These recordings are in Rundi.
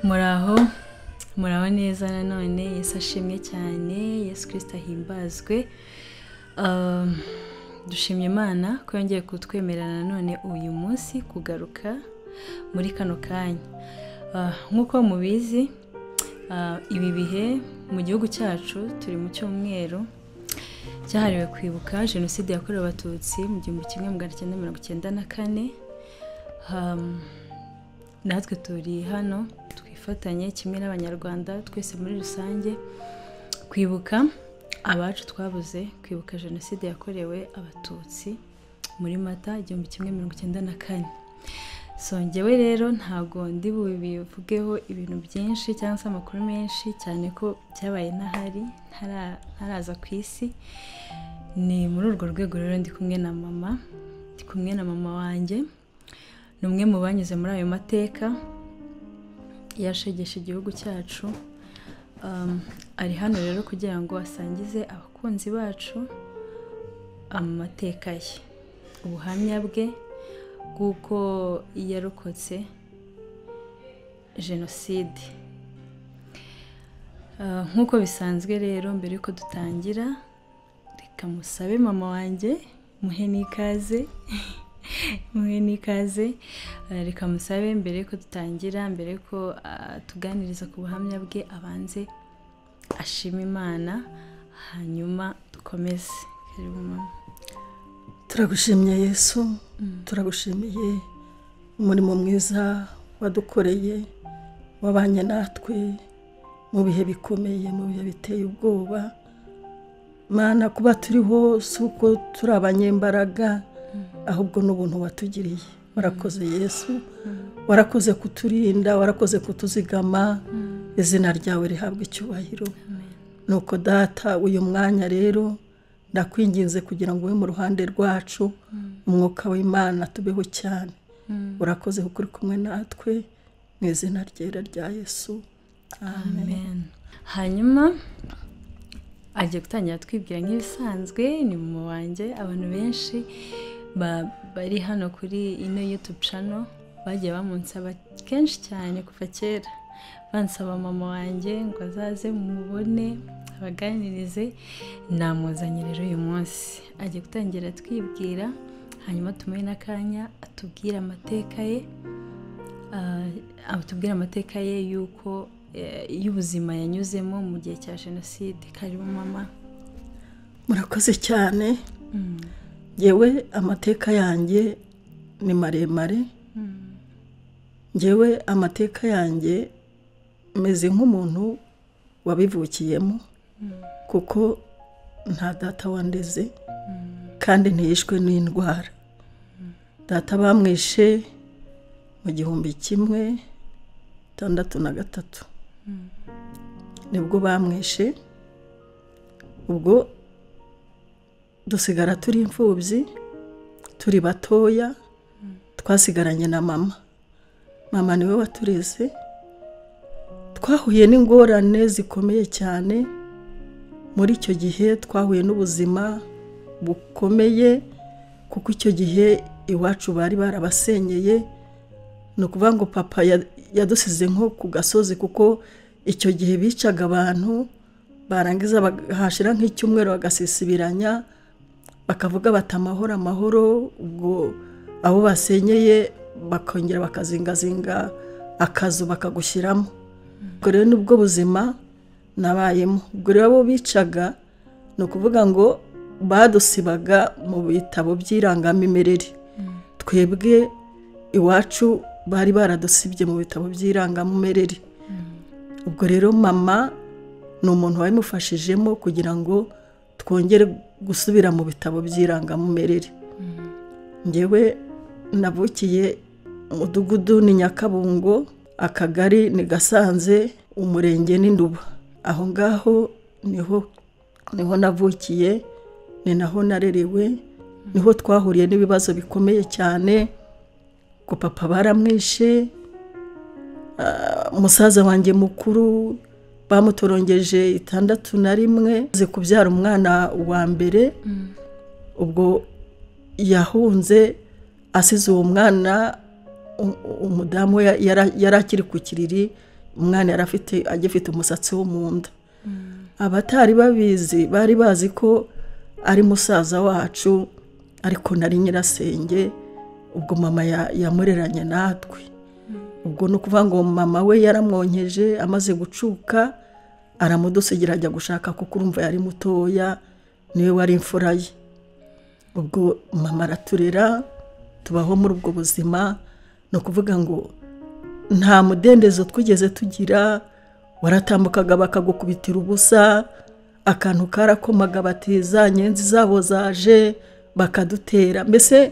Muraho, muraho neza nanone. Yesu ashimwe cyane, Yesu Kristo ahimbazwe. Dushimye Imana ko yongeye kutwemerera nanone uyu munsi kugaruka muri kano kanya. Nk'uko mubizi, ibi bihe mu gihugu cyacu turi mu cyumweru cyahariwe kwibuka Jenoside yakorewe Abatutsi mu 1994. Natwe turi hano twifatanye kimwe n'Abanyarwanda twese muri rusange kwibuka abacu twabuze, kwibuka Jenoside yakorewe Abatutsi muri Mata 1994. So njyewe rero ntago ndi bubivugeho ibintu byinshi cyangwa se amakuru menshi cyane ko byabaye ntahari, ntaraza ku isi. Ni muri urwo rwego rero ndi kumwe na mama, ndi kumwe na mama wanjye, ni umwe mu banyuze muri ayo mateka yashegeshe igihugu cyacu. Ari hano rero kugira ngo asangize abakunzi bacu amateka ye, ubuhamya bwe bw'uko yarokotse Jenoside. Nk'uko bisanzwe rero, mbere yuko dutangira reka musabe mama wanjye muhe n'ikaze, muhe n'ikaze. Reka musabe mbere yuko dutangira, mbere yuko tuganiriza ku buhamya bwe, abanze ashima Imana hanyuma dukomeze. Karibu mama. Turagushimye Yesu, turagushimiye umurimo mwiza wadukoreye, wabanye natwe mu bihe bikomeye, mu bihe biteye ubwoba. Mana, kuba turiho si uko turi abanyembaraga, ahubwo n'ubuntu watugiriye. Warakoze Yesu, warakoze kuturinda, warakoze kutuzigama, izina ryawe rihabwa icyubahiro. Nuko Data, uyu mwanya rero ndakwinginze kugira ngo ube mu ruhande rwacu, umwuka w'Imana tubeho cyane. Urakoze kuko uri kumwe natwe, mu izina ryera rya Yesu, amen. Hanyuma agiye gutangira twibwira nk'ibisanzwe. Ni mama wanjye, abantu benshi bari hano kuri ino YouTube channel bagiye bamunsaba kenshi cyane kuva kera, bansaba mama wanjye ngo azaze mumubone abaganirize. Namuzanye rero uyu munsi, agiye gutangira twibwira, hanyuma tumuhe n'akanya atubwire amateka ye, atubwire amateka ye y'uko y'ubuzima yanyuzemo mu gihe cya Jenoside. Karibu mama. Murakoze cyane. Njyewe amateka yanjye ni maremare. Njyewe amateka yanjye meze nk'umuntu wabivukiyemo, kuko nta data wandeze, kandi ntiyishwe n'indwara. Data bamwishe mu 1963, nibwo bamwishe. Ubwo dusigara turi imfubyi, turi batoya, twasigaranye na mama. Mama niwe watureze. Twahuye n'ingorane zikomeye cyane muri icyo gihe, twahuye n'ubuzima bukomeye, kuko icyo gihe iwacu bari barabasenyeye. Ni ukuvuga ngo papa yadusize nko ku gasozi, kuko icyo gihe bicaga abantu, barangiza bahashira nk'icyumweru bagasisibiranya, bakavuga bati amahoro amahoro. Ubwo abo basenyeye bakongera bakazingazinga akazu bakagushyiramo. Ubwo rero nibwo buzima nabayemo. Ubwo rero abo bicaga, ni ukuvuga ngo badusibaga mu bitabo by'irangamimerere. Twebwe iwacu bari baradusibye mu bitabo by'irangamimerere. Ubwo rero mama ni umuntu wabimufashijemo kugira ngo twongere gusubira mu bitabo by'irangamimerere. Njyewe navukiye umudugudu ni Nyakabungo, akagari ni Gasanze, umurenge ni Nduba. Aho ngaho niho navukiye, ni naho narerewe, niho twahuriye n'ibibazo bikomeye cyane. Ko papa baramwishe, musaza wanjye mukuru bamutorongeje 61, aze kubyara umwana wa mbere. Ubwo yahunze asize uwo mwana, umudamu yari akiri ku kiriri, Umwana yari agifite umusatsi wo mu nda. Abatari babizi bari bazi ko ari musaza wacu, ariko nari nyirasenge. Ubwo mama yamureranye natwe. Ubwo ni ukuvuga ngo mama we yaramwonkeje amaze gucuka, aramudusigira ajya gushaka, kuko urumva yari mutoya, niwe wari imfura ye. Ubwo mama araturera, tubaho muri ubwo buzima. Ni ukuvuga ngo nta mudendezo twigeze tugira. Waratambukaga bakagukubitira ubusa, akantu karakomaga bati za nyenzi zabo zaje, bakadutera. Mbese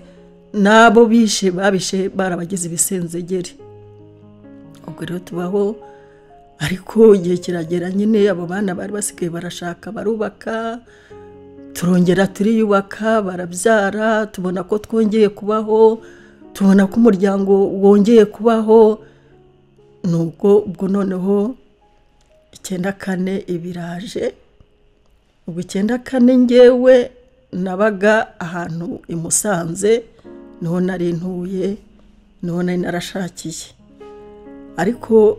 n'abo bishe babishe barabagize ibisenzegeri. Ubwo rero tubaho, ariko igihe kiragera nyine abo bana bari basigaye barashaka, barubaka, turongera turiyubaka, barabyara, tubona ko twongeye kubaho, tubona ko umuryango wongeye kubaho. Nubwo ubwo noneho 94 ibiraje. Ubwo 94 ngewe nabaga ahantu i Musanze, niho nari ntuye, niho nari narashakiye. Ariko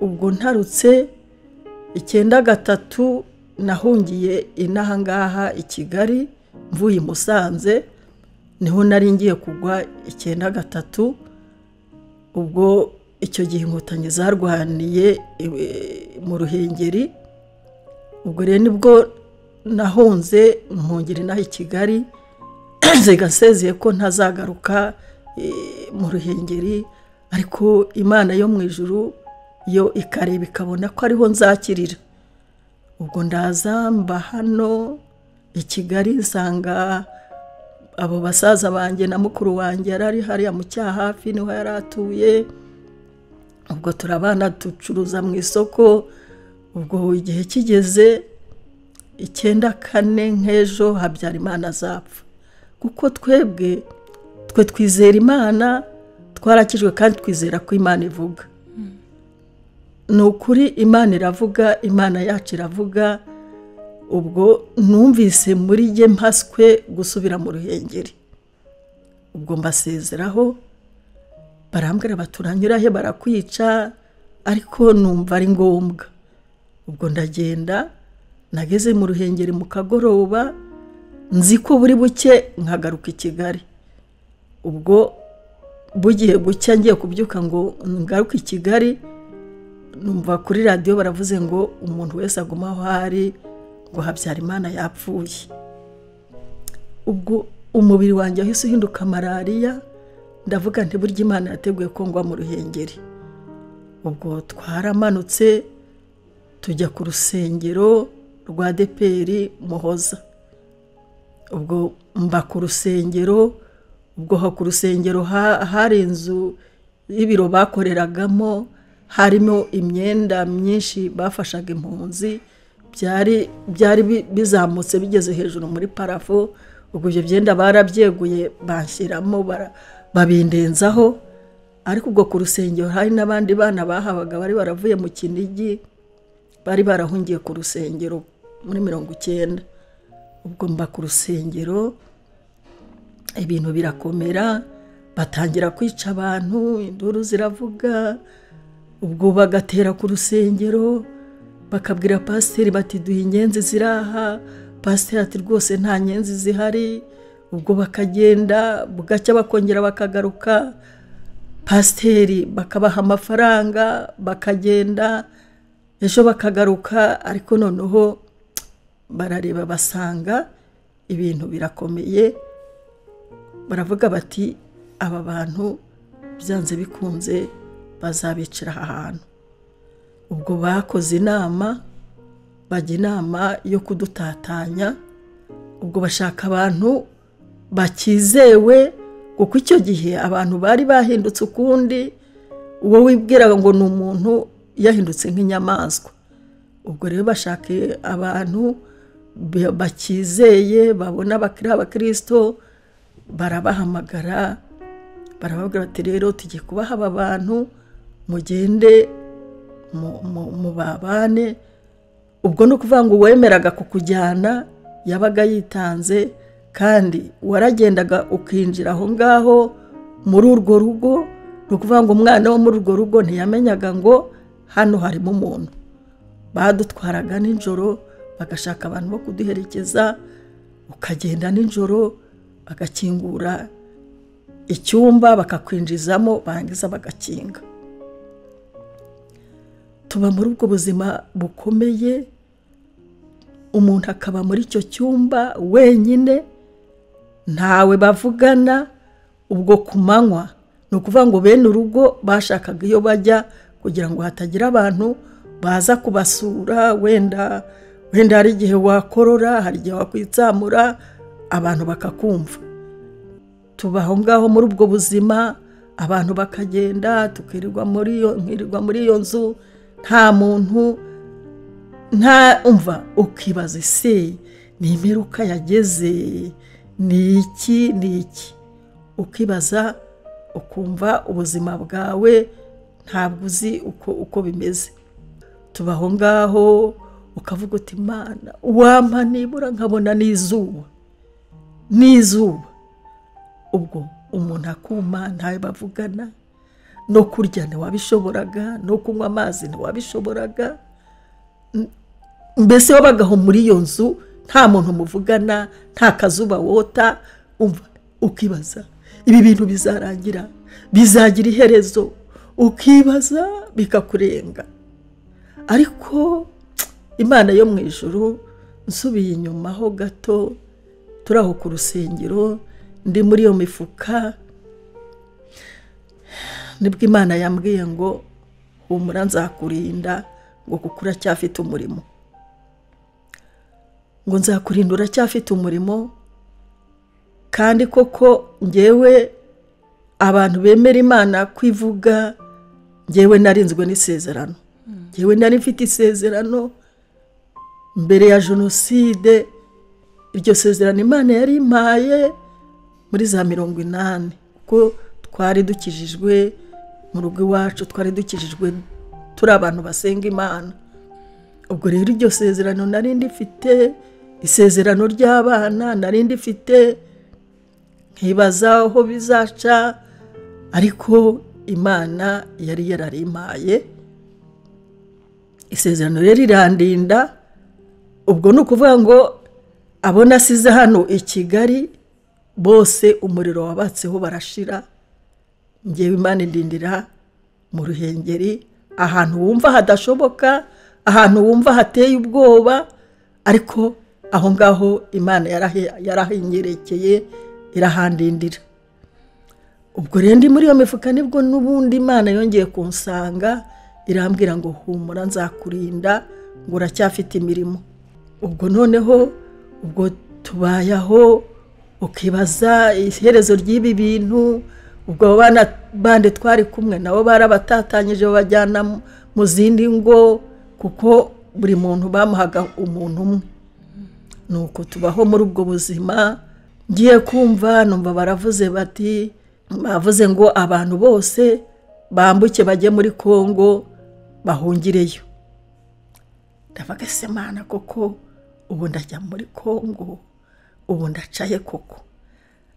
ubwo ntarutse 93 nahungiye inaha ngaha i Kigali, mvuye i Musanze, niho nari ngiye kugwa 93. Ubwo icyo gihe Inkotanyi zarwaniye mu Ruhengeri. Ubwo rero nibwo nahunze mpungira inaha i Kigali, nziga nsezeye ko ntazagaruka mu Ruhengeri, ariko Imana yo mu ijuru yo ikareba ikabona ko ariho nzakirira. Ubwo ndaza mba hano i Kigali, nsanga abo basaza banjye na mukuru wanjye yari ari hariya mu Cyahafi, niho yari atuye. Ubwo turabana ducuruza mu isoko. Ubwo igihe kigeze 94 nk'ejo Habyarimana azapfa, kuko twebwe twe twizera Imana, twarakijwe kandi twizera ko Imana ivuga. Ni ukuri Imana iravuga, Imana yacu iravuga. Ubwo numvise muri jye mpaswe gusubira mu Ruhengeri. Ubwo mbasezeraho, barambwira baturanyura he barakwica, ariko numva ari ngombwa. Ubwo ndagenda, nageze mu Ruhengeri mu kagoroba, nzi ko buri buke nkagaruka i Kigali. Ubwo bugiye gucya ngiye kubyuka ngo ngaruke i Kigali, numva kuri radiyo baravuze ngo umuntu wese aguma aho ari, ngo Habyarimana yapfuye. Ubwo umubiri wanjye wahise uhinduka malariya, ndavuga nti burya Imana yateguye ko ngwa mu Ruhengeri. Ubwo twaramanutse tujya ku rusengero rwa ADEPR Muhoza. Ubwo mba ku rusengero, ubwo ho ku rusengero hari inzu y'ibiro bakoreragamo, harimo imyenda myinshi bafashaga impunzi, byari bizamutse bigeze hejuru muri parafo. Ubwo ibyo byenda barabyeguye banshyiramo, babindenzaho. Ariko ubwo ku rusengero hari n'abandi bana bahabaga bari baravuye mu Kinigi, bari barahungiye ku rusengero muri 90. Ubwo mba ku rusengero, ibintu birakomera, batangira kwica abantu, induru ziravuga. Ubwo bagatera ku rusengero, bakabwira pasiteri bati duha inyenzi ziraha. Pasiteri ati rwose nta nyenzi zihari. Ubwo bakagenda bugacya bakongera bakagaruka, pasiteri bakabaha amafaranga bakagenda, ejo bakagaruka. Ariko noneho barareba basanga ibintu birakomeye, baravuga bati aba bantu byanze bikunze bazabicira aha hantu. Ubwo bakoze inama, bajya inama yo kudutatanya. Ubwo bashaka abantu bakizewe, kuko icyo gihe abantu bari bahindutse ukundi, uwo wibwiraga ngo ni umuntu yahindutse nk'inyamaswa. Ubwo rero bashaka abantu bakizeye, babona abakristo, barabahamagara, barababwira bati rero tugiye kubaha aba bantu, mugende mubabane. Ubwo ni ukuvuga ngo uwemeraga kukujyana yabaga yitanze, kandi waragendaga ukinjira aho ngaho muri urwo rugo. Ni ukuvuga ngo umwana wo muri urwo rugo ntiyamenyaga ngo Hano harimo umuntu. Badutwaraga nijoro, bagashaka abantu bo kuduherekeza, ukagenda nijoro bagakingura icyumba bakakwinjizamo, barangiza bagakinga. Tuba muri ubwo buzima bukomeye, umuntu akaba muri icyo cyumba wenyine, ntawe bavugana. Ubwo ku manywa ni ukuvuga ngo bene urugo bashakaga iyo bajya kugira ngo hatagira abantu baza kubasura, wenda hari igihe wakorora, hari igihe wakwitsamura, abantu bakakumva. Tuba aho ngaho muri ubwo buzima, abantu bakagenda, tukirirwa muri iyo, nkirirwa muri iyo nzu, nta muntu, nta umva. Ukibaza ese ni imperuka yageze, ni iki, ni iki? Ukibaza, ukumva ubuzima bwawe ntabwo uzi uko bimeze. Tuba aho ngaho, ukavuga uti Imana wampa nibura nkabona n'izuba, n'izuba. Ubwo umuntu akuma, ntawe bavugana, no kurya ntiwabishoboraga, no kunywa amazi ntiwabishoboraga. Mbese wabagaho muri iyo nzu nta muntu muvugana, nta kazuba wota. Umva, ukibaza ibi bintu bizarangira, bizagira iherezo, ukibaza bikakurenga. Ariko Imana yo mu ijuru, nsubiye inyuma ho gato, turi aho ku rusengero, ndi muri iyo mifuka, nibwo Imana yambwiye ngo humura nzakurinda, ngo kuko uracyafite umurimo, ngo nzakurinda uracyafite umurimo. Kandi koko ngewe abantu bemera Imana kwivuga, ngewe narinzwe n'isezerano. Ngewe nari mfite isezerano mbere ya jenoside. Iryo sezerano Imana yari impaye muri za 80, kuko twari dukijijwe mu rugo iwacu, twari dukijijwe turi abantu basenga Imana. Ubwo rero iryo sezerano nari ndifite, isezerano ry'abana nari ndifite, nkibaza aho bizaca, ariko Imana yari yararimpaye. Isezerano rero rirandinda. Ubwo ni ukuvuga ngo abo nasize hano i Kigali bose umuriro wabatseho barashira. Ngewe Imana indindira mu Ruhengeri, ahantu wumva hadashoboka, ahantu wumva hateye ubwoba, ariko aho ngaho Imana yarahinyerekeye, irahandindira. Ubwo rero ndi muri iyo mifuka, nibwo n'ubundi Imana yongeye kunsanga, irambwira ngo humura nzakurinda, ngo uracyafite imirimo. Ubwo noneho ubwo tubayaho, ukibaza iherezo ry'ibi bintu. Ubwo abana bande twari kumwe nabo barabatatanyije, babajyana mu zindi ngo, kuko buri muntu bamuhaga umuntu umwe. Nuko tubaho muri ubwo buzima. Ngiye kumva numva baravuze bati, bavuze ngo abantu bose bambuke bajye muri Kongo bahungireyo. Ndavuga se Mana koko ubu ndajya muri Kongo, ubu ndacaye koko?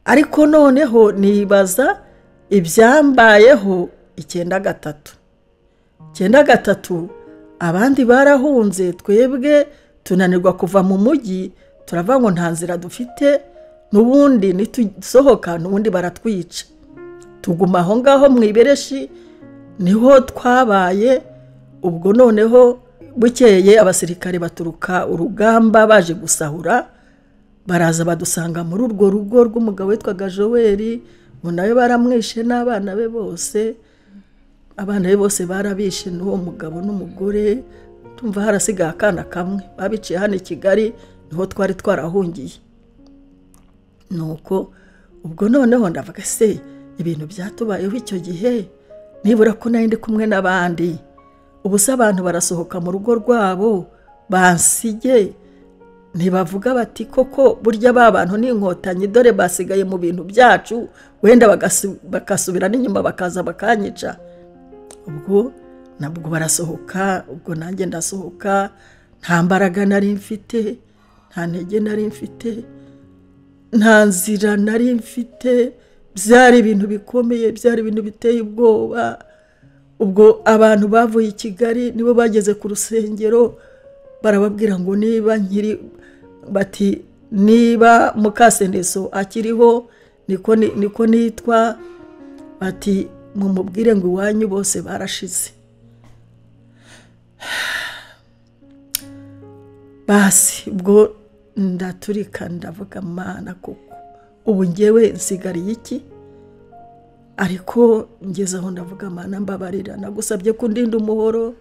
Ariko noneho nibaza ibyambayeho 93. 93 abandi barahunze, twebwe tunanirwa kuva mu mujyi, turava ngo nta nzira dufite, n'ubundi nitusohoka n'ubundi baratwica. Tuguma aho ngaho mu ibereshi, niho twabaye. Ubwo noneho bukeye abasirikare baturuka urugamba baje gusahura, baraza badusanga muri urwo rugo rw'umugabo witwaga Joel, ngo nawe baramwishe n'abana be bose. Abana be bose barabishe, n'uwo mugabo n'umugore. Tumva harasigaye akana kamwe, babiciye hano i Kigali, niho twari twarahungiye. Nuko ubwo noneho ndavuga se ibintu byatubayeho icyo gihe, nibura ko nari ndi kumwe n'abandi, ubu se abantu barasohoka mu rugo rwabo bansige, ntibavuga bati koko burya ba bantu ni inkotanyi, dore basigaye mu bintu byacu, wenda bagasubira n'inyuma bakaza bakanyica. Ubwo nabwo barasohoka, ubwo nanjye ndasohoka, nta mbaraga nari mfite, nta ntege nari mfite, nta nzira nari mfite. Byari ibintu bikomeye, byari ibintu biteye ubwoba. Ubwo abantu bavuye i Kigali nibo bageze ku rusengero barababwira ngo niba nkiri, bati niba Mukasendeso akiriho niko nitwa, bati mumubwire ngo iwanyu bose barashize. Basi ubwo ndaturika ndavuga Mana koko ubu ngewe nsigariye iki? Ariko ngeze aho ndavuga Mana mbabarira, nagusabye kundinda umuhoro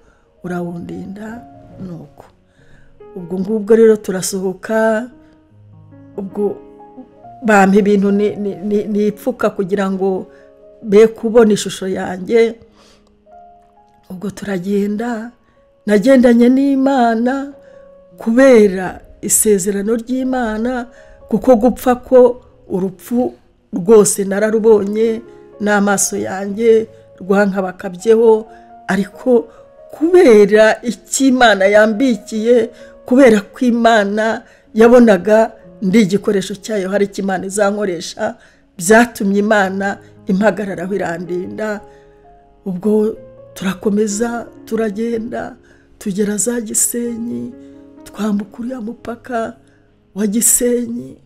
urawundinda. Nuko ubwo ngubwo rero turasohoka, ubwo bampa ibintu nipfuka kugira ngo be kubona ishusho yanjye. Ubwo turagenda, nagendanye n'Imana kubera isezerano ry'Imana, kuko gupfa ko urupfu rwose nararubonye n'amaso yanjye rwankabakabyeho, ariko kubera icyo Imana yambikiye, kubera ko Imana yabonaga ndi igikoresho cyayo, hari icyo Imana izankoresha, byatumye Imana impagararaho irandinda. Ubwo turakomeza turagenda tugera za Gisenyi, twambuka uriya mupaka wa Gisenyi,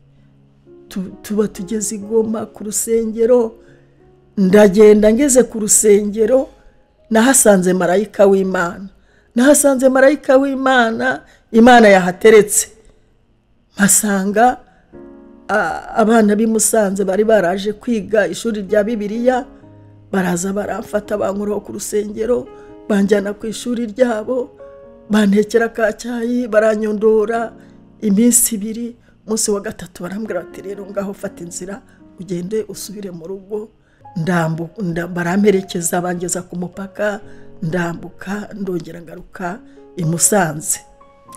tuba tugeze i Goma ku rusengero. Ndagenda ngeze ku rusengero nahasanze marayika w'Imana, nahasanze marayika w'Imana, Imana yahateretse. Mpasanga abana b'i Musanze bari baraje kwiga ishuri rya Bibiliya, baraza baramfata bankuraho ku rusengero, banjyana ku ishuri ryabo, bantekera ka cyayi, baranyondora iminsi ibiri. Umunsi wa gatatu barambwira bati rero ngaho fata inzira ugende usubire mu rugo. Baramperekeza bangeza ku mupaka, ndambuka ndongera ngaruka i Musanze.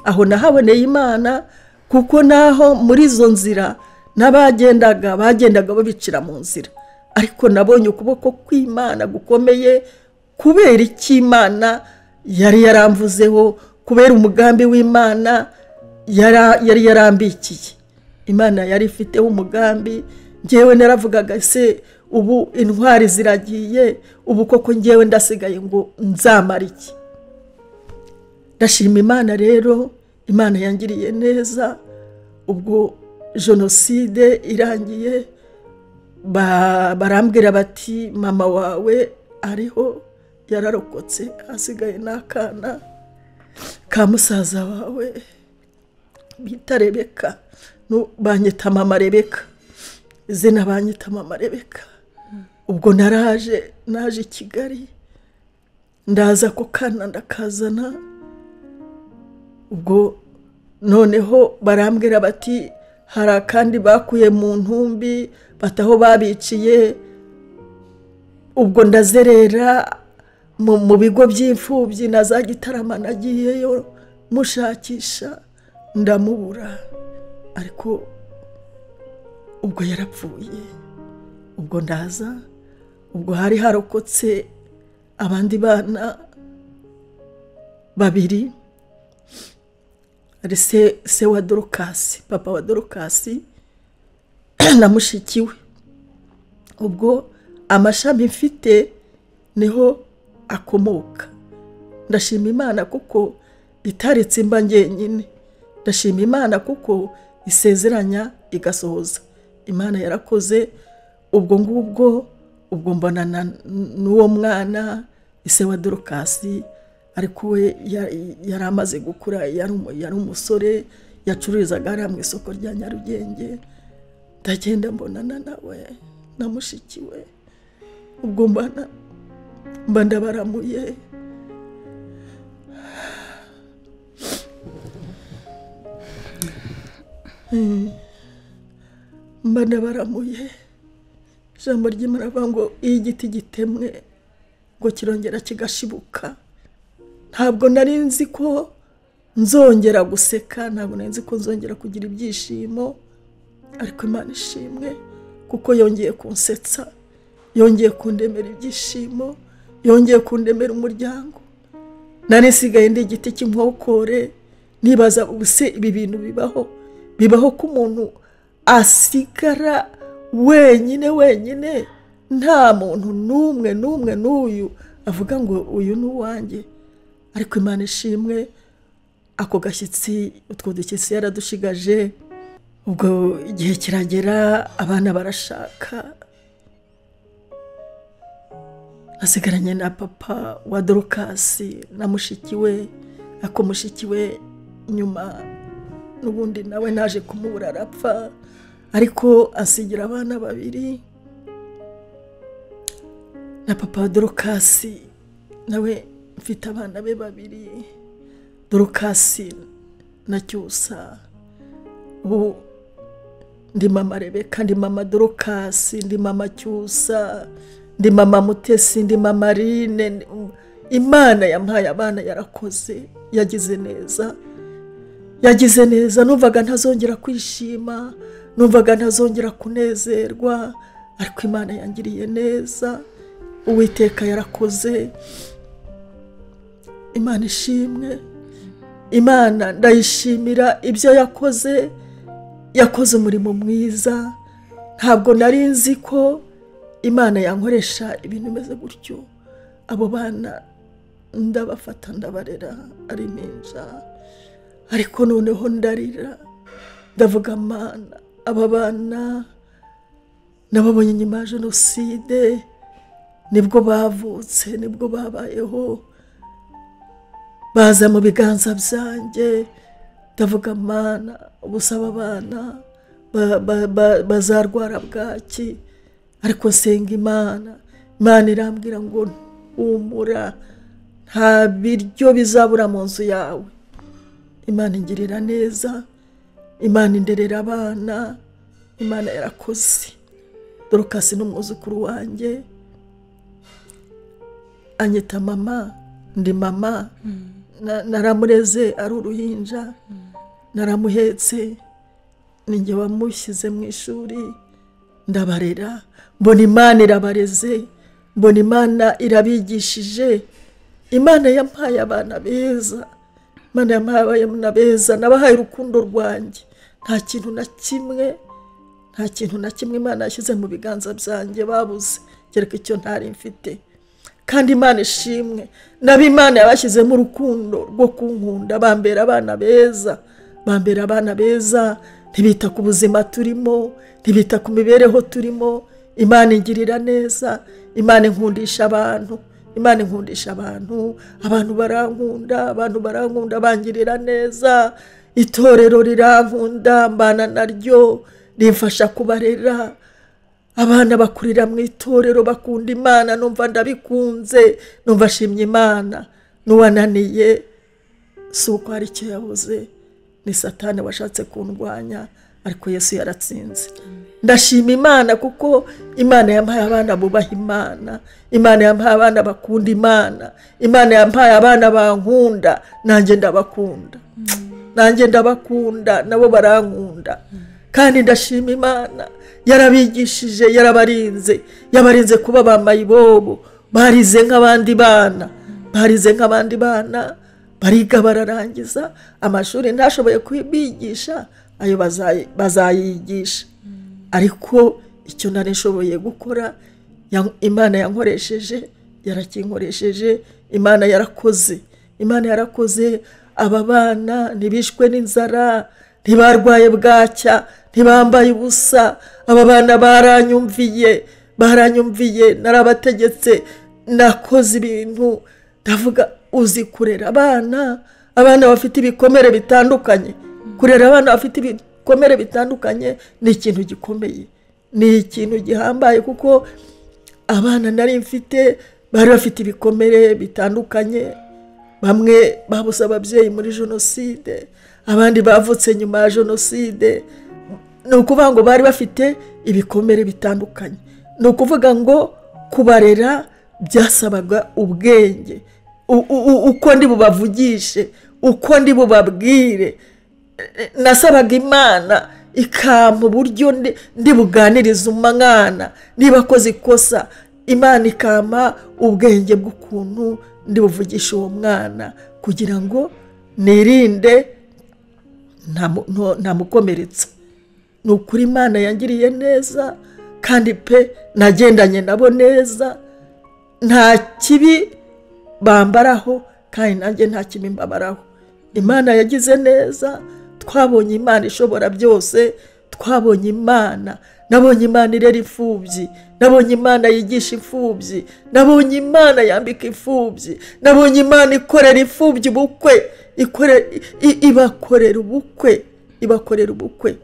Aho nahaboneye Imana, kuko naho muri izo nzira n'abagendaga bagendaga babicira mu nzira, ariko nabonye ukuboko kw'Imana gukomeye, kubera icyo Imana yari yaramvuzeho, kubera umugambi w'Imana yari yarambikiye. Imana yari ifiteho umugambi. Ngewe naravugaga se ubu intwari ziragiye, ubu koko ngewe ndasigaye ngo nzamara iki? Ndashima Imana rero, Imana yangiriye neza. Ubwo jenoside irangiye barambwira bati mama wawe ariho yararokotse, asigaye n'akana ka musaza wawe bita Rebeka. Banyita mama Rebeka, izina banyita mama Rebeka. Ubwo naraje, naje i Kigali, ndaza ko kana ndakazana. Ubwo noneho barambwira bati hari akandi bakuye mu ntumbi bataho babiciye. Ubwo ndazerera mu bigo by'imfubyi na za Gitarama, nagiyeyo mushakisha ndamubura, ariko ubwo yarapfuye. Ubwo ndaza, ubwo hari harokotse abandi bana babiri, ari se wa Dorukasi, papa wa Dorukasi na mushiki we. Ubwo amashami mfite niho akomoka. Ndashima Imana kuko itaretse imba njyenyine, ndashima Imana kuko isezeranya igasohoza. Imana yarakoze. Ubwo ngubwo ubwo mbonana n'uwo mwana ise wa Dorukasi, ariko we yari amaze gukura, yari umusore, yacururizaga hariya mu isoko rya Nyarugenge. Ndagenda mbonana nawe na mushiki we. Ubwo mba ndabaramuye. Mba ndabaramuye. Ijambo ry'Imana rivuga ngo iyo igiti gitemwe ngo kirongera kigashibuka. Ntabwo nari nzi ko nzongera guseka, ntabwo nari nzi ko nzongera kugira ibyishimo, ariko Imana ishimwe kuko yongeye kunsetsa, yongeye kundemera ibyishimo, yongeye kundemera umuryango. Nari nsigaye ndi igiti cy'inkokore, nibaza ubuse ibi bintu bibaho, bibaho ko umuntu asigara wenyine wenyine, nta muntu n'umwe n'umwe n'uyu Avuga ngo uyu ni uwanjye. Ariko Imana ishimwe, ako gashyitsi, utwo dushyitsi yaradushigaje. Ubwo igihe kiragera abana barashaka, asigaranye na papa wa Dorukasi na mushiki we. Ako mushiki we nyuma n'ubundi nawe naje kumubura arapfa, ariko asigira abana babiri. Na papa wa Dorukasi nawe mfite abana be babiri, Dorukasi na Cyusa. Ubu ndi mama Rebeka, ndi mama Dorukasi, ndi mama Cyusa, ndi mama Mutesi, ndi mama Rine. Imana yampaye abana, yarakoze, yagize neza, yagize neza. Numvaga ntazongera kwishima, numvaga ntazongera kunezerwa, ariko Imana yangiriye neza. Uwiteka yarakoze, Imana ishimwe. Imana ndayishimira ibyo yakoze, yakoze umurimo mwiza. Ntabwo nari nzi ko Imana yankoresha ibintu bimeze gutyo. Abo bana ndabafata ndabarera ari impinja, ariko noneho ndarira ndavuga Mana, aba bana nababonye nyuma ya jenoside, nibwo bavutse, nibwo babayeho, baza mu biganza byanjye. Ndavuga Mana, ubusaba abana bazarwara bwaki? Ariko nsenga Imana, Imana irambwira ngo humura, nta biryo bizabura mu nzu yawe. Imana ingirira neza, Imana inderera abana, Imana yarakoze. Dorukasi n'umwuzukuru wanjye anyita mama, ndi mama. Naramureze ari uruhinja, naramuhetse, ninjye wamushyize mu ishuri, ndabarera. Mbona Imana irabareze, mbona Imana irabigishije. Imana yampaye abana beza, Imana yampaye abana beza, nabahaye urukundo rwanjye. Nta kintu na kimwe, nta kintu na kimwe Imana yashyize mu biganza byanjye babuze, kereka icyo ntari mfite. Kandi Imana ishimwe, nabo Imana yabashyizemo urukundo rwo kunkunda, bambera abana beza, bambera abana beza. Ntibita ku buzima turimo, ntibita ku mibereho turimo. Imana ingirira neza, Imana inkundisha abantu, Imana inkundisha abantu, abantu barankunda, abantu barankunda, bangirira neza. Itorero rirankunda, mbana naryo, rimfasha kubarera. Abana bakurira mu itorero, bakunda Imana. Numva ndabikunze, numva shimye Imana. N'uwananiye si uko hari icyo yabuze, ni Satani washatse kundwanya, ariko Yesu yaratsinze. Ndashima Imana kuko Imana yampaye abana bubaha Imana, Imana yampaye abana bakunda Imana, Imana yampaye abana bankunda, nanjye ndabakunda, nanjye ndabakunda, nabo barankunda. Kandi ndashima Imana yarabigishije, yarabarinze, yabarinze kuba bamayibobo, barize nk'abandi bana, barize nk'abandi bana, bariga bararangiza amashuri. Ntashoboye kubigisha ayo bazayigisha, ariko icyo nari nshoboye gukora Imana yankoresheje, yarakinkoresheje. Imana yarakoze, Imana yarakoze. Aba bana ntibishwe n'inzara, ntibarwaye bwacya, ntibambaye ubusa. Aba bana baranyumviye, baranyumviye, narabategetse, nakoze ibintu. Ndavuga uzi kurera abana, abana bafite ibikomere bitandukanye. Kurera abana bafite ibikomere bitandukanye ni ikintu gikomeye, ni ikintu gihambaye, kuko abana nari mfite bari bafite ibikomere bitandukanye. Bamwe babuze ababyeyi muri jenoside, abandi bavutse nyuma ya jenoside. Ni ukuvuga ngo bari bafite ibikomere bitandukanye. Ni ukuvuga ngo kubarera byasabaga ubwenge, uko ndi bubavugishe, uko ndi bubabwire. Nasabaga Imana ikampa uburyo ndi buganiriza umwana niba akoze ikosa, Imana ikampa ubwenge bw'ukuntu ndi buvugishe uwo mwana kugira ngo nirinde ntamukomeretsa. Ni ukuri Imana yangiriye neza, kandi pe nagendanye nabo neza, nta kibi bambaraho kandi nanjye nta kibimbabaraho. Imana yagize neza, twabonye Imana ishobora byose, twabonye Imana, nabonye Imana irera imfubyi, nabonye Imana yigisha imfubyi, nabonye Imana yambika imfubyi, nabonye Imana ikorera imfubyi ubukwe, ibakorera ubukwe, ibakorera ubukwe.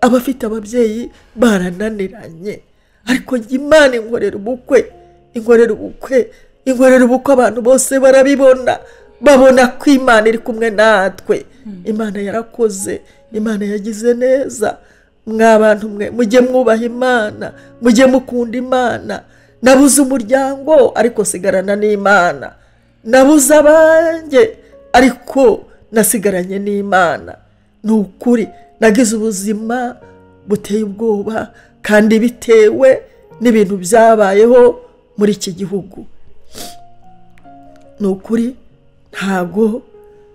Abafite ababyeyi barananiranye, ariko Imana inkorera ubukwe, inkorera ubukwe, inkorera ubukwe. Abantu bose barabibona, babona ko Imana iri kumwe natwe. Imana yarakoze, Imana yagize neza. Mwa bantu mwe mujye mwubaha Imana, mujye mukunda Imana. Nabuze umuryango ariko sigarana n'Imana, nabuze abanjye ariko nasigaranye n'Imana. Ni ukuri nagize ubuzima buteye ubwoba kandi bitewe n'ibintu byabayeho muri iki gihugu. Ni ukuri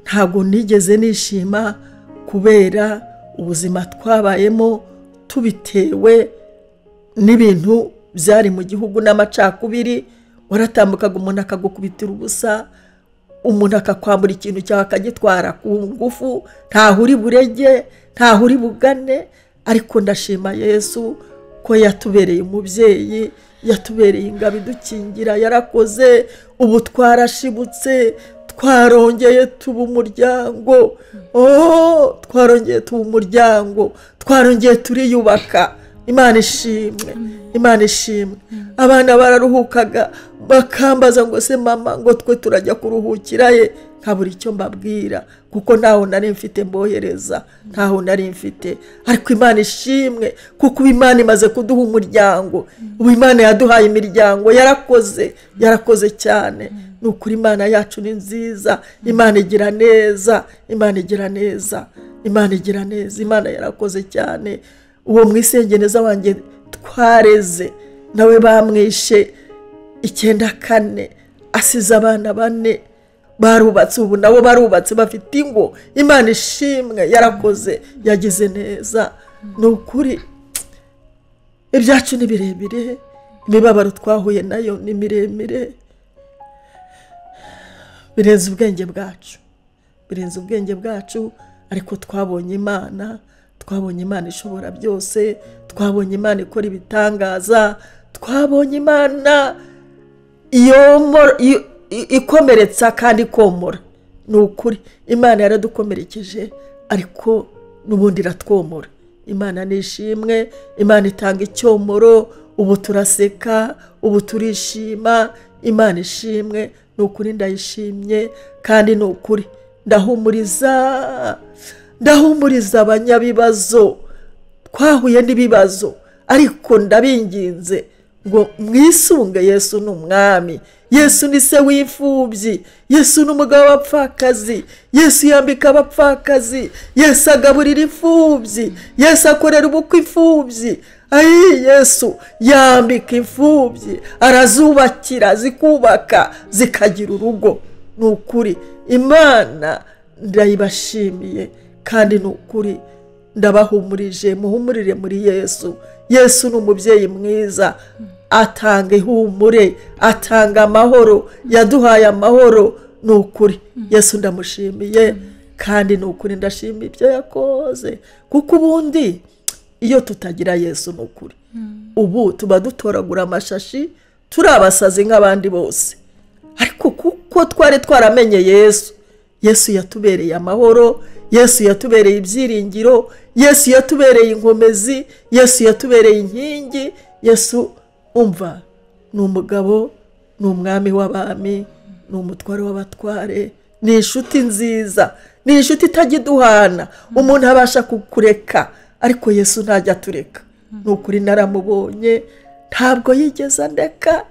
ntago nigeze nishima kubera ubuzima twabayemo tubitewe n'ibintu byari mu gihugu n'amacakubiri. Waratambukaga umuntu akagukubitira ubusa, umuntu akakwambura ikintu cyawe akagitwara ku ngufu, ntaho uri burege, ntaho uri bugane. Ariko ndashima Yesu ko yatubereye umubyeyi, yatubereye ingabo idukingira, yarakoze. Ubu twarashibutse, twarongeye tuba umuryango, twarongeye tuba umuryango, twarongeye turiyubaka. Imana ishimwe, Imana ishimwe. Abana bararuhukaga bakambaza ngo se mama, ngo twe turajya kuruhukira he? Nkabura icyo mbabwira kuko ntaho nari mfite mbohereza, ntaho nari mfite. Ariko Imana ishimwe kuko Imana imaze kuduha umuryango. Ubu Imana yaduhaye imiryango, yarakoze, yarakoze cyane. Ni ukuri Imana yacu ni nziza, Imana igira neza, Imana igira neza, Imana igira neza, Imana yarakoze cyane. Uwo mwisengeneza wanjye twareze nawe bamwishe 94, asize abana 4 barubatse, ubu nabo barubatse bafite ingo. Imana ishimwe, yarakoze, yagize neza. Ni ukuri ibyacu ni birebire, imibabaro twahuye nayo ni miremire, birenze ubwenge bwacu, birenze ubwenge bwacu. Ariko twabonye Imana, twabonye Imana ishobora byose, twabonye Imana ikora ibitangaza, twabonye Imana ikomeretsa kandi ikomora. Ni ukuri Imana yaradukomerekeje ariko n'ubundi iratwomora. Imana ni ishimwe, Imana itanga icyomoro. Ubu turaseka, ubu turishima. Imana ishimwe, ni ukuri ndayishimye. Kandi ni ukuri ndahumuriza, ndahumuriza abanyabibazo twahuye n'ibibazo, ariko ndabinginze ngo mwisunge Yesu ni umwami. Yesu ni se w'imfubyi, Yesu ni umugabo w'abapfakazi, Yesu yambika abapfakazi, Yesu agaburira imfubyi, Yesu akorera ubukwe imfubyi. Ayi, Yesu yambika imfubyi, arazubakira, zikubaka, zikagira urugo. Ni ukuri Imana ndayibashimiye kandi ni ukuri ndabahumurije, muhumurire muri Yesu. Yesu ni umubyeyi mwiza, atanga ihumure, atanga amahoro, yaduhaye amahoro. Ni ukuri Yesu ndamushimiye kandi ni ukuri ndashima ibyo yakoze, kuko ubundi iyo tutagira Yesu ni ukuri ubu tuba dutoragura amashashi, turi abasazi nk'abandi bose. Ariko kuko twari twaramenye Yesu, Yesu yatubereye amahoro, Yesu yatubereye ibyiringiro, Yesu yatubereye inkomezi, Yesu yatubereye inkingi. Yesu umva ni umugabo, ni umwami w'abami, ni umutware w'abatware, ni inshuti nziza, ni inshuti itajya iduhana. Umuntu abasha kukureka ariko Yesu ntajya atureka. Ni ukuri naramubonye, ntabwo yigeze andeka.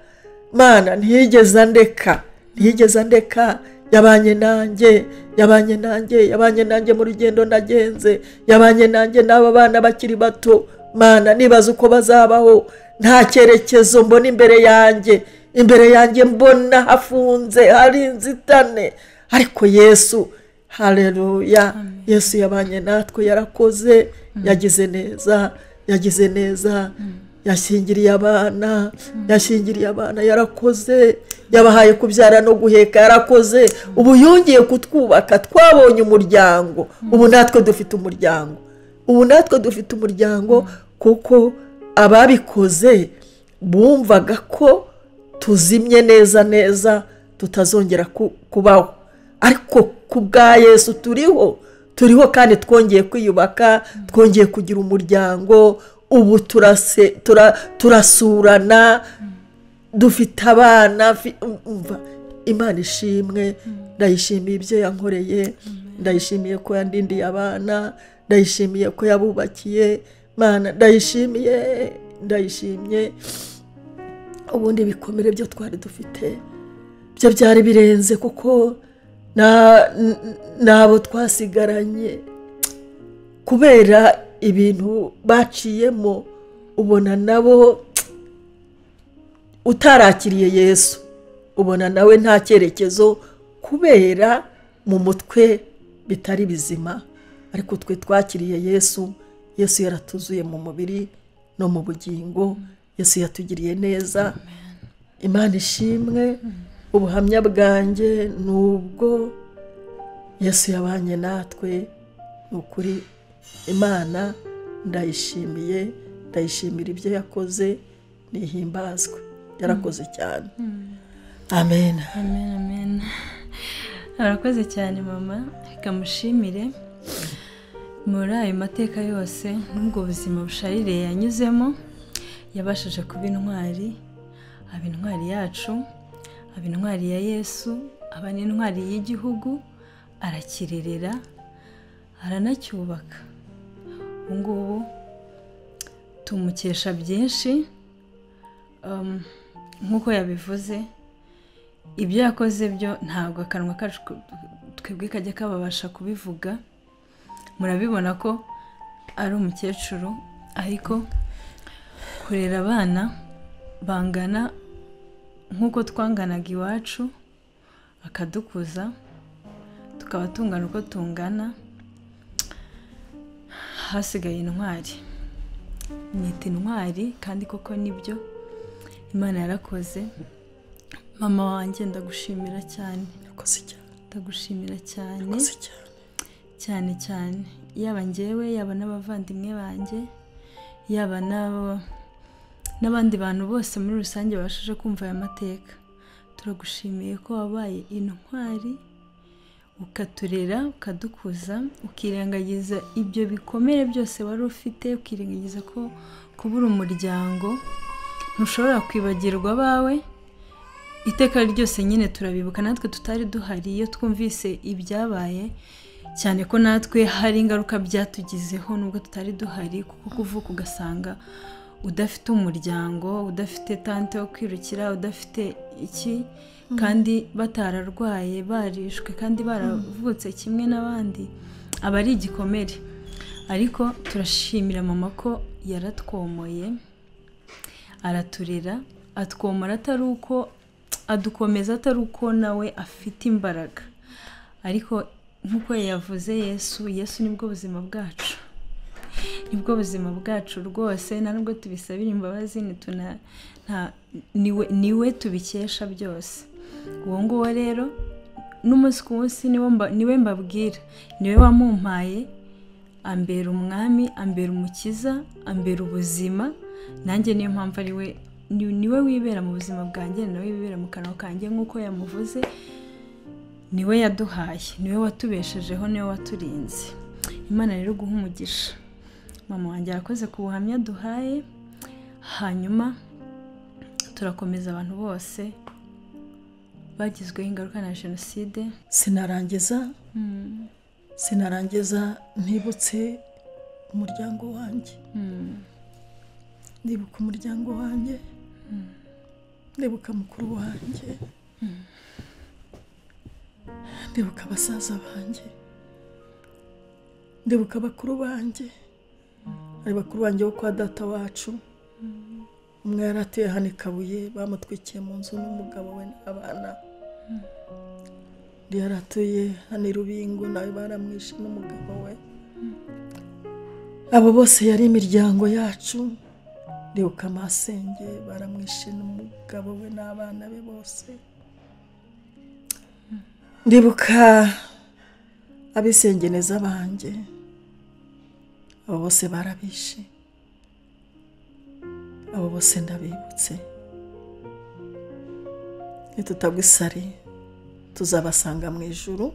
Mana ntiyigeze andeka, ntiyigeze andeka. Yabanye nanjye, yabanye nanjye, yabanye nanjye mu rugendo nagenze, yabanye nanjye n'aba bana bakiri bato. Mana nibaza uko bazabaho, nta cyerekezo mbona imbere yanjye, imbere yanjye mbona hafunze, hari inzitane. Ariko Yesu, haleluya, Yesu yabanye natwe, yarakoze, yagize neza, yagize neza. Yashyingiriye abana, yashyingiriye abana, yarakoze, yabahaye kubyara no guheka, yarakoze. Ubu yongeye kutwubaka, twabonye umuryango. Ubu natwe dufite umuryango, ubu natwe dufite umuryango, kuko ababikoze bumvaga ko tuzimye neza neza tutazongera kubaho, ariko ku bwa Yesu turiho, turiho kandi twongeye kwiyubaka, twongeye kugira umuryango. Ubu turasurana, dufite abana. Imana ishimwe, ndayishimiye ibyo yankoreye, ndayishimiye ko yandindiye abana, ndayishimiye ko yabubakiye. Mana ndayishimiye, ndayishimye. Ubundi ibikomere byo twari dufite byo byari birenze, kuko nabo twasigaranye kubera ibintu baciyemo, ubona nabo utarakiriye Yesu, ubona nawe nta cyerekezo kubera mu mutwe bitari bizima. Ariko twe twakiriye Yesu, Yesu yaratuzuye mu mubiri no mu bugingo, Yesu yatugiriye neza. Imana ishimwe. Ubuhamya bwanjye nubwo Yesu yabanye natwe, nukuri Imana ndayishimiye, ndayishimira ibyo yakoze, nihimbazwe, yarakoze cyane. Amen. Amen, amen. Arakoze cyane mama, reka mushimire muri ayo mateka yose n'ubwo buzima busharire yanyuzemo, yabashije kuba intwari, aba intwari yacu, aba intwari ya Yesu, aba n'intwari y'igihugu, arakirerera, aranacyubaka. Ubu ngubu tumukesha byinshi, nk'uko yabivuze, ibyo yakoze byo ntabwo akanwa kacu twebwe kajya kababasha kubivuga. Murabibona ko ari umukecuru, ariko kurera abana bangana nk'uko twanganaga iwacu, akadukuza tukaba tungana uko tungana, hasigaye intwari. Nita intwari kandi koko nibyo, Imana yarakoze. Mama wanjye ndagushimira cyane, ndagushimira cyane cyane cyane, yaba njyewe, yaba n'abavandimwe banjye, yaba n'abandi bantu bose muri rusange babashije kumva aya mateka. Turagushimiye ko wabaye intwari, ukaturera, ukadukuza, ukirengagiza ibyo bikomere byose wari ufite, ukirengagiza ko kubura umuryango ntushobora kwibagirwa abawe. Iteka ryose nyine turabibuka, natwe tutari duhari iyo twumvise ibyabaye, cyane ko natwe hari ingaruka byatugizeho nubwo tutari duhari, kuko kuvuka ugasanga udafite umuryango, udafite tante wo kwirukira, udafite iki, kandi batararwaye, barishwe, kandi baravutse kimwe n'abandi, aba ari igikomere. Ariko turashimira mama ko yaratwomoye, araturera, atwomora atari uko adukomeza, atari uko nawe afite imbaraga, ariko nk'uko yavuze Yesu, Yesu nibwo buzima bwacu, nibwo buzima bwacu rwose. Nta nubwo tubisabira imbabazi, niwe tubikesha byose. Uwo nguwo rero n'umunsi ku munsi niwe mbabwira, niwe wamumpaye, ambera umwami, ambera umukiza, ambera ubuzima. Nanjye niyo mpamvu ari we, niwe wibera mu buzima bwanjye, nawe wibera mu kanwa kanjye nk'uko yamuvuze. Niwe yaduhaye, niwe watubeshejeho, niwe waturinze. Imana rero guha umugisha. Mama wanjye arakoze ku buhamya duhaye. Hanyuma turakomeza abantu bose bagizweho ingaruka na jenoside. Sinarangiza ntibutse umuryango wanjye. Ndibuka umuryango wanjye, ndibuka mukuru wanjye, ndibuka abasaza banjye, ndibuka bakuru banjye. Ari bakuru banjye bo kwa data wacu, umwe yaratuye hano i Kabuye, bamutwikiye mu nzu n'umugabo we n'abana. Undi yaratuye hano i Rubingo, nawe baramwishe n'umugabo we. Abo bose yari imiryango yacu. Ndibuka masenge baramwishe n'umugabo we n'abana be bose. Ndibuka abisengeneza banjye, abo bose barabishe, abo bose ndabibutse. Nitutagwa isari tuzabasanga mu ijuru,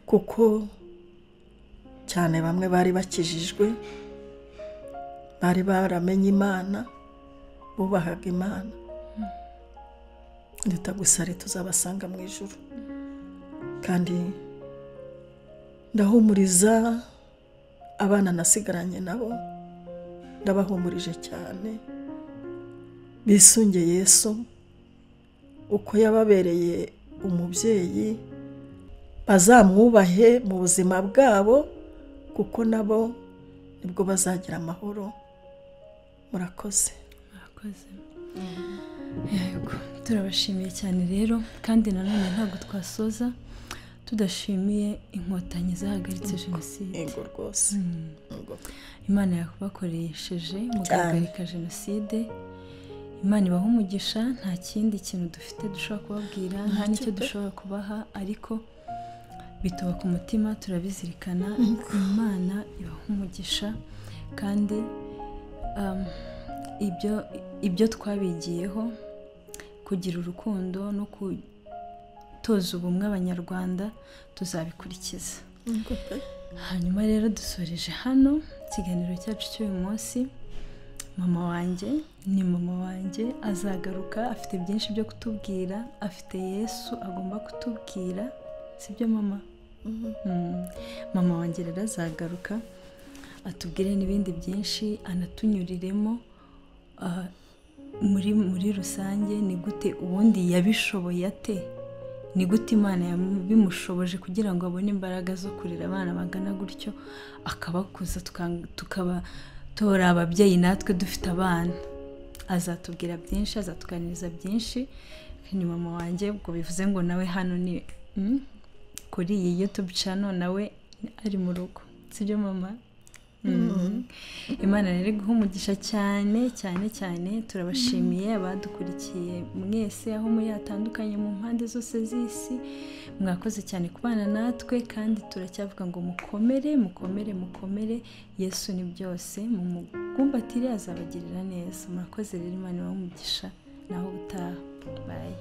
kuko cyane bamwe bari bakijijwe, bari baramenye Imana, bubahaga Imana. Nitutagwa isari tuzabasanga mu ijuru. Kandi ndahumuriza abana nasigaranye nabo, ndabahumurije cyane, bisunge Yesu uko yababereye umubyeyi, bazamwubahe mu buzima bwabo, kuko nabo nibwo bazagira amahoro. Murakoze. Murakoze. Yego, turabashimiye cyane rero, kandi nanone ntabwo twasoza tudashimiye inkotanyi zahagaritse jenoside. Yego rwose. Imana yabakoresheje mu guhagarika jenoside. Imana ibaha umugisha. Nta kindi kintu dufite dushobora kubabwira, nta n'icyo dushobora kubaha, ariko bituba ku mutima, turabizirikana. Imana ibaha umugisha, kandi ibyo twabigiyeho, kugira urukundo no gutoza ubumwe abanyarwanda, tuzabikurikiza. Hanyuma rero dusoreje hano ikiganiro cyacu cy'uyu munsi. Mama wanjye ni mama wanjye, azagaruka afite byinshi byo kutubwira, afite Yesu agomba kutubwira, sibyo mama? Mama wanjye rero azagaruka atubwire n'ibindi byinshi, anatunyuriremo muri rusange ni gute ubundi yabishoboye ate, ni gute Imana yabimushoboje kugira ngo abone imbaraga zo kurera abana bangana gutyo, akabakuza, tukaba tora ababyeyi natwe dufite abana. Azatubwira byinshi, azatuganiriza byinshi. Ni mama wanjye, ubwo bivuze ngo nawe hano ni kuri iyi YouTube channel, nawe ari mu rugo, sibyo mama? Imana rero iguhe umugisha cyane cyane cyane. Turabashimiye abadukurikiye mwese aho muri hatandukanye mu mpande zose z'isi, mwakoze cyane kubana natwe, kandi turacyavuga ngo mukomere mukomere mukomere, Yesu ni byose, mumugumbatire azabagirira neza. Murakoze rero, Imana ibahe umugisha, naho ubutaha. Bye.